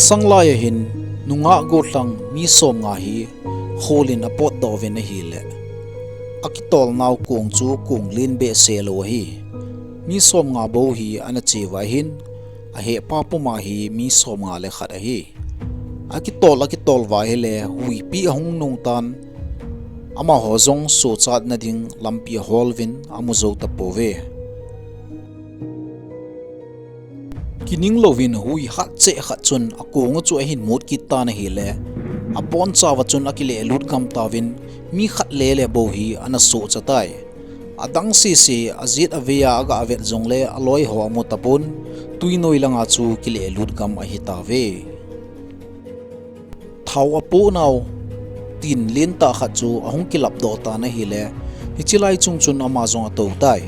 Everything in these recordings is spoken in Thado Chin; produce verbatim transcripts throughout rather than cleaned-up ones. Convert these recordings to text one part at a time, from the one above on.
Sanglai a hin nungah gollhang mi somnga hi kholin apotdoh uvin ahile, akitolnau kong chu kong len behseh lou ahi. Mi somnga bou hi ana che uva hin, ahehpa puma hi mi somnga le khat ahi. Akitol, akitol uva ahile, huipi ahung nung tan, amaho jong sochatna ding lampi ahol uvin amu jou tapouve. Kining louvin hui hatcheh khat chun akong u chu ahin mut kit tan ahile, abonchauva chun akilehlut gam tauvin, mi khat lele bou hi ana sohcha tai. Adang sese, ajet avei a aga vet jongle aloiho amu tapon, twi noi langa chu kilehlut gam ahitauve. Thao apohnau tin lentah khat chu ahung kilapdoh tan ahile, hiche lai chung chun ama jong atou tai.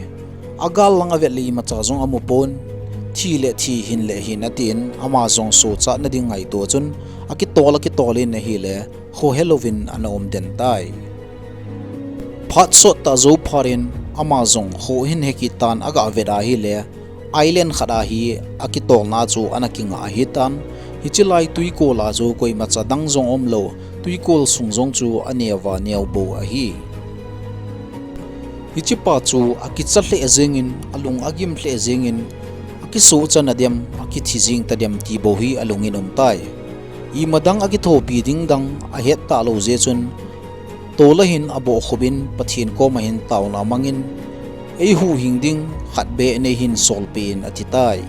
Agal lang avet le imacha jong amu pon, thi le thi, hin le hin atin, ama jong sochatna ding ngaito chun akitol, akitol in ahile, khohe louvin ana um den tai. Phat sottah jou phat in ama jong kho ahin he kit tan, aga vet a ahile, island khat a hi akitolna chu ana kingah ahitan, hiche lai twikol a chu koimacha dang jong umlou, twikol sung jong chu aneo va neo bou ahi. Hichepa chu akicha lheh jengin, alung agim lheh jengin, akisohcha nadem, akithi jeng tadem ti bou hi alungin um tai. Imadang akithopi ding dang ahet talou jeh chun, tol a hin abohkhup in Pathen koma hin taona amangin, eihuhhing ding khat beh neihin solpeh in ati tai.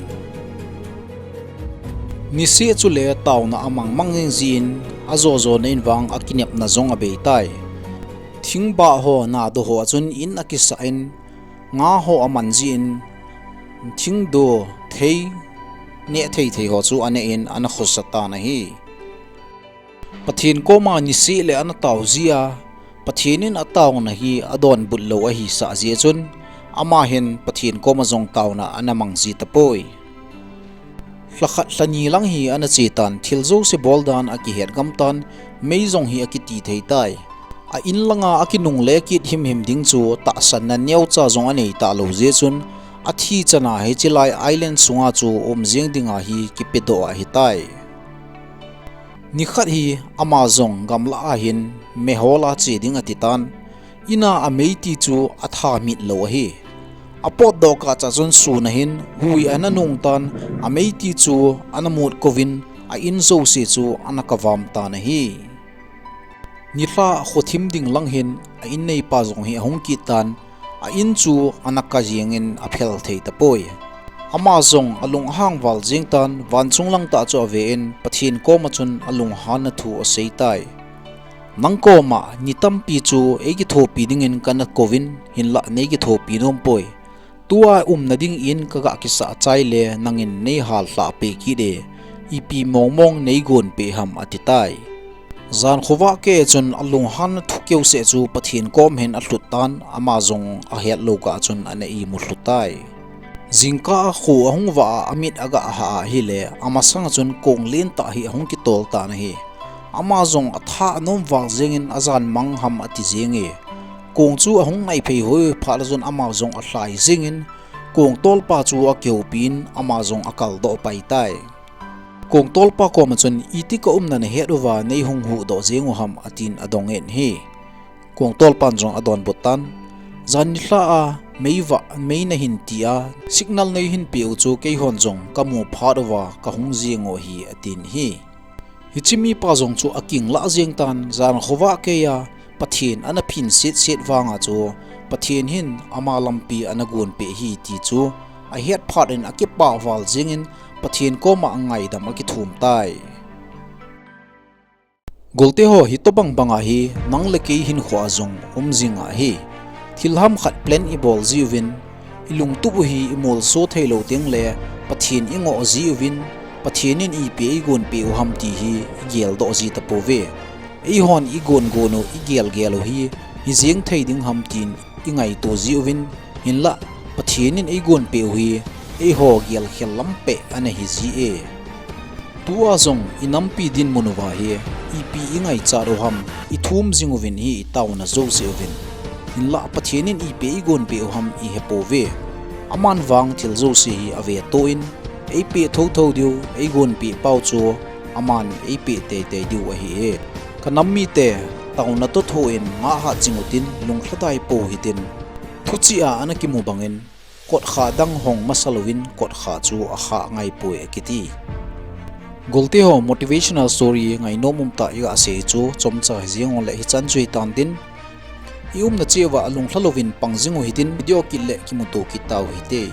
Niseh chule taona amang mang jing jeh in, ajo jona in vang akinepna jong abei tai. Thingbah ho nadoh ho a chun in akisah in, nga ho aman jeh in, thingdoh thei, neh thei thei ho chu aneh in ana khosa tan ahi. Pathen koma niseh le ana tao jeh a, Pathen in ataona hi adonbut lou ahisah jeh chun, ama hin Pathen koma jong taona ana mang ji tapoi. Lhakhat lhani lang hi ana che tan, thil jouse bol dan akihet gam tan, mei jong hi akiti thei tai. A in langa akinungle kit himhim ding chu tahsanna neocha jong anei talou jeh chun, athi chana hiche lai island sunga chu um jeng dinga hi kipedoh ahitai. Nikhat hi ama jong gamlah a hin mehol a che ding ati tan, in a ameiti chu atha mit lou ahi. Apotdoh kah cha chun sun a hin hui ana nung tan, ameiti chu ana mut kouvin, a in jouse chu ana kavam tan ahi. Nilhah khothim ding lang hin a in neipa jong hi ahung kit tan, a in chu ana ka jengin aphel thei tapoi. Ama jong alunghang val jeng tan, vanchung lang tah chu ave in, Pathen koma chun alunghanna thu asei tai. Nang koma ni tampi chu eikithopi dingin kana kouvin, hinlah neikithopi nompoi. Tua umna ding in kaga kisah chai le nangin neihal lhah peh kit e, ipi mongmong neigon peh ham ati tai. Jan khovah kei a chun alunghanna thu keuseh chu Pathen kom hin alhut tan, ama jong ahet lou kah chun ana imu lhu tai. Jingkah a kho ahung vah a, amit aga hah a ahile, amasang a chun kong lentah hi ahung kitol tan ahi. Ama jong atha anom val jengin ajan mang ham ati jenge. Kong chu ahung naiphei hoi phat a chun ama jong alhai jengin, kongtolpa chu akihoupi in ama jong akaldoh pai tai. Kongtolpa koma chun, iti kaumna nahet uva neihung huhdoh jeng u ham, atin adong in ahi. Kongtolpan jong adonbut tan, jan nilhah a meivah, mei nahin ti a, signal neihin peh u chu keihon jong kamu phat uva kahung jeng u ahi, atin ahi. Hiche mipa jong chu akinglah jeng tan, jan khovah kei a Pathen ana phin setset vanga chu Pathen hin ama lampi ana gonpeh ahi ti chu ahet phat in akipah val jengin Pathen koma ngaidam akithum tai. Golte ho, hitobang banga hi nang le kei hinkhoa jong um jing ahi. Thil hamkhat plan ibol jiuvin, ilungtup u hi imolso theilou tengle Pathen ingoh jiuvin, Pathen in ipi eigonpeh u ham ti hi igeldoh ji tapouve. Eihon igongon u, igelgel u hi hijeng thei ding ham tin ingaito jiuvin, hinlah Pathen in eigonpeh u hi eiho gelkhel lam peh ana hiji e. Tua jong inampi dinmun uva hi ipi ingaichat u ham, ithum jing uvin hi itaona jouse uvin, hinlah Pathen in ipi eigonpeh u ham ihepouve. Aman vang thil jouse hi avetoh in, eipeh thouthou diu eigonpeh pau chu aman eipeh teitei diu ahi e. Ka nam mite, taona toh thoh in ngah hat jing utin, lunglhadai pou hitin. Thuchih a ana kimu bangin, kotkhah dang hong masa louvin kotkhah chu akhah ngai poi akiti. Golte ho motivational story ngainom umtah iga sei chu chomcha hijeng uleh hichan chu hitan tin. I umna cheh uva lunglha louvin pang jing u hitin, video kit leh kimuto kit tau hite.